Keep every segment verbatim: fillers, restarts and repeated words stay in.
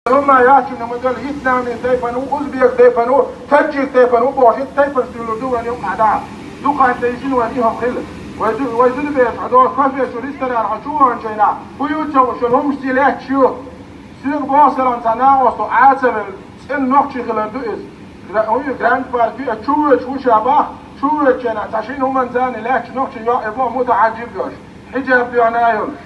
Хьо ма яц, шуна ма-дарра, вьетнамец тайпана ву, узбек тайпана ву, таджик тайпана ву бохуш, итт тайпанаш дуьйлур ду вайна юкъахь дӀа. Дукха тайпана вайна и хӀума хилла. Вай ду-, вай зуда бер, хьо доху кафе, шу ресторан, хьо чу ваханчу хенахь, хӀун ю ца хууш, шуна хӀуманаш цӀе лаьтташ ю. Соьга боху, селхана цхьа накъост ву, Ӏа ца велла, цӀена нохчий хилар ду иза. Гра-, хӀун ю, Гранд Парк ю, чу воьдуш ву ша боху, чу воьдучу хенахь цхьа шина хӀуманца а лаьтташ нохчийн йоӀ, и боху мутахьаджиб йолуш, хьиджаб тоьхна а йолуш.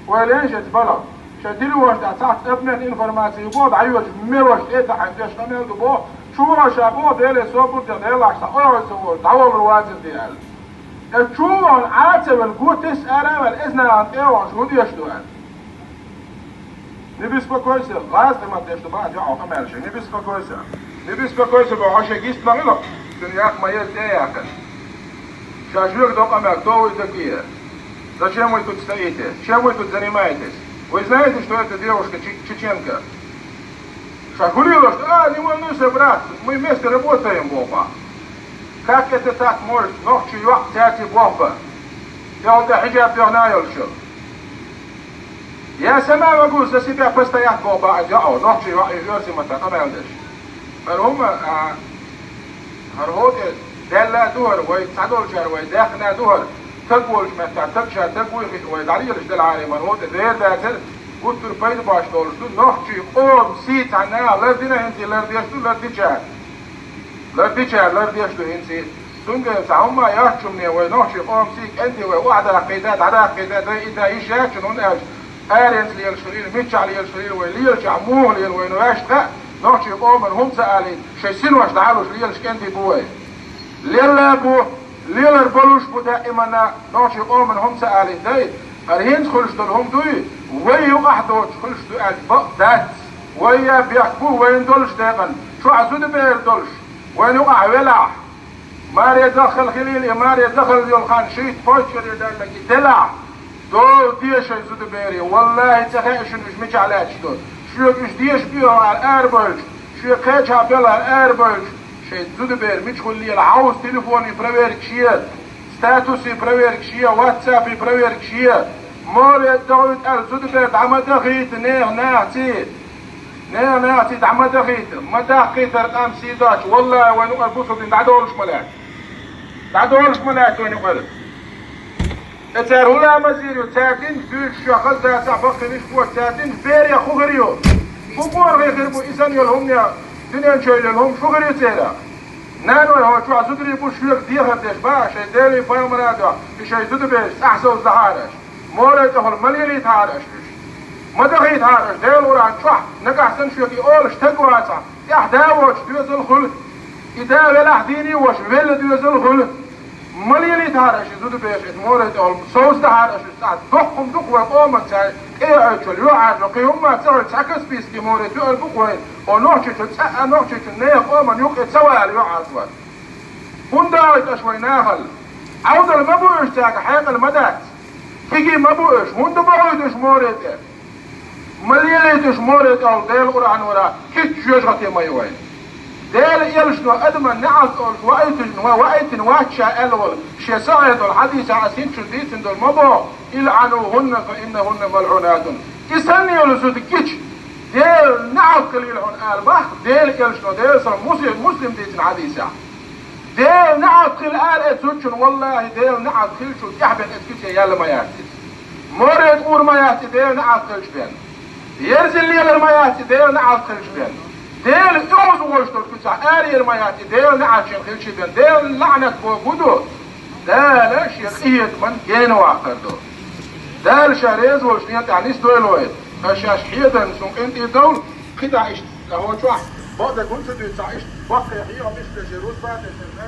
Вай лен шеца бала. Шайн дилла ваша тӀехь цхьацца обмен информацией боху, дӀайоьдуш, мелош, тӀе а таьӀна деш къамел ду боху, чу вахана ша боху, Деле собар де, Делахь сан ойхьа ца волу, дӀаволлур вацара де аьлла. Э, чу вахана Ӏа ца велла, го тесса ара а ваьлла, иза нахана тӀе а вахана, хӀун деш ду аьлла. Не беспокойся, гӀазкхийн маттахь деш ду боху, йоӀ, къамел шен, не беспокойся. Не беспокойся боху, хьо шен гист ма хила, цуьнан яккха ма еза тӀе а яьккхина. Ша жоьга до къамел, кто вы такие? Зачем вы тут стоите? Чем вы тут занимаетесь? Вы знаете, что эта девушка че-, чеченка? Ша хуьлийла, что, а, не волнуйся, брат, мы вместе работаем, боху. Как это так может? Нохчий йоӀ цаьрца боху бан. Я вот хьиджаб тоьхна а йолуш. Я сама могу за себя постоять боху бан, я, нохчий йоӀ, и оьрсийн маттахь къамел деш. ХӀара хӀума, а, ХӀара хӀоттӀе даьлла а ду хӀара, вай цхьадолчара вай даьккхина а ду хӀара, таг волчу меттехь, таг ша таг вуй хиъна вай дӀалелаш делахьара, хӀара хӀоттӀе дера дацара, гуттар а пайда бош долуш ду, нохчий къоман сий цхьана лардина хӀинца, лардеш ду, лардичара. Лардичара лардеш ду хӀинца. Цундела цхьа хӀумма а яц хӀумане вай нохчий къоман сий кӀентий вай охьадаккхийта, дӀадаккхийта, дайита йиш яц шуна, хӀунда аьлча аренца лелаш хилийла, миччахь лелаш хилийла вай, лелачохь муха лела вайна ваьшна хаьа, нохчий къомана хӀума ца алийта, шайн синош дӀалуш лелаш кӀентий бу вай. Лелла а бу, лелар болуш бу даимана, нохчий къомана хӀума ца алийта дай, хӀара хӀинца хуьлуш долу хӀума дуй, вай юкъахь доцуш хуьлуш ду аьлча бакъ дац. Вай а бехк бу вайна долуш декъана, чохь зудабер долуш, вайна юкъахь велахь. Маре даххал хилийла и, маре даххал йолу хан шийтта-кхойтта шаре даьлларг и делахь, дола де шайн зудабере, валлахӀи, ца хаьа шуна уьш мичахь лаьтташ ду. Шоьга уьш деша боьху аьлла арабевлча, шоьга кхечахь белла аьлла арабевлча, шайн зудабер мичахула лела, хьовса телефонийн проверкаш е, статусийн проверкаш е, ватсапийн проверкаш е, море а догӀуьйту аьлла зудабер дӀа ма дахийта нехан нахаца. Нехан нахаца дӀа ма дахийта, ма даккхийтара къам сий доцуш, валлахӀи, вайн юкъара бусалба дин дӀадолуш ма лаьтта. ДӀадолуш ма лаьтта вайн юкъара. Ткъа цара хӀун ламаз йийр ю, цара динчу дуьйцуш чохь хаза дацахь, баккхийнаш боцу цара динчу берех хӀун хир ю? ХӀун бохург хир бу, и санна йолу хӀуманех, дуьнен чуьйла йолу хӀумаш хӀун хир ю церан? Наной, хьо чохь зударий бу шоьга дехар деш бан, шайн Делий пайхамара а дуьхьа, и шайн зудабераш цӀахь совцадахьара аша. Море тӀехула ма лелийтахьара аша уьш. Ма дахийтахьара аша, Делан Къуръан чохь, нагахь санна шоьга и олуш стаг вацахь, тӀехь да воцуш доьзал хуьлу. И да велахь дийне а ваша, велла доьзал хуьлу. Ма лелийтахьара аша и зудабераш, и море тӀехула совцадахьара аша уьш цӀахь. Доккха хӀума ду-кх вайн къоман цара тӀе а оьцуш йолу, йоӀарна, кхин хӀумма ца хилча, цхьа каспийский море тоьар бу-кх вайн, о нохчочун цӀа а, нохчочун нехан къоман юкъе ца вала йоӀарна. ХӀунда а вайта аша вайн нахал? Ӏовдал ма бу уьш цаьрга, хьекъал ма дац. Кегий ма бу уьш, хӀунда бохуьйту уьш море тӀе? Ма лелийта уьш море тӀехула, Делан Къуръан вара, хӀинца жоьжахате ма ю вайн. Делан элчано адаман неӀалт олуш ваийтина, ва-, ваийтина вац ша аьлла волу, шен сахьихь долу хьадисехь аса хӀинцачунна дийцина долу ма боху: «ИлъанухӀунна, фа иннахӀунна малъунатун». И санна йолу зуда гича, Делан неӀалт хилийла хьуна ала боху Делан элчано, Делан са муси-, Муслима дийцина хьадисехь. Делан неӀалт хила ала оцу зудчунна, валлахӀи, Делан неӀалт хилчул тӀаьхьа бен оцу куьце яьлла ма яц иза. Море тӀе гӀур ма яц и Делан неӀалт хилча бен. Ерзина лелар ма яц и Делан неӀалт хилча бен. Делан оьгӀаз вождалчу куьцахь араяр ма яц и Делан неӀалт шен хилчий бен. Делан лаӀнат бохург хӀун ду? Дала шен къинхетаман гена ваккхар ду. Дала ша реза волчу ден тӀехь нисдойла вай. Ткъа шаьш хьедан цунна къинтӀера довла, кхидӀа иштта, ткъа хӀокху чохь бакъдерг хӀунда ца дуьйцу цхьа иштта, баккхий хьехам иштта бен шен рузба а тесна,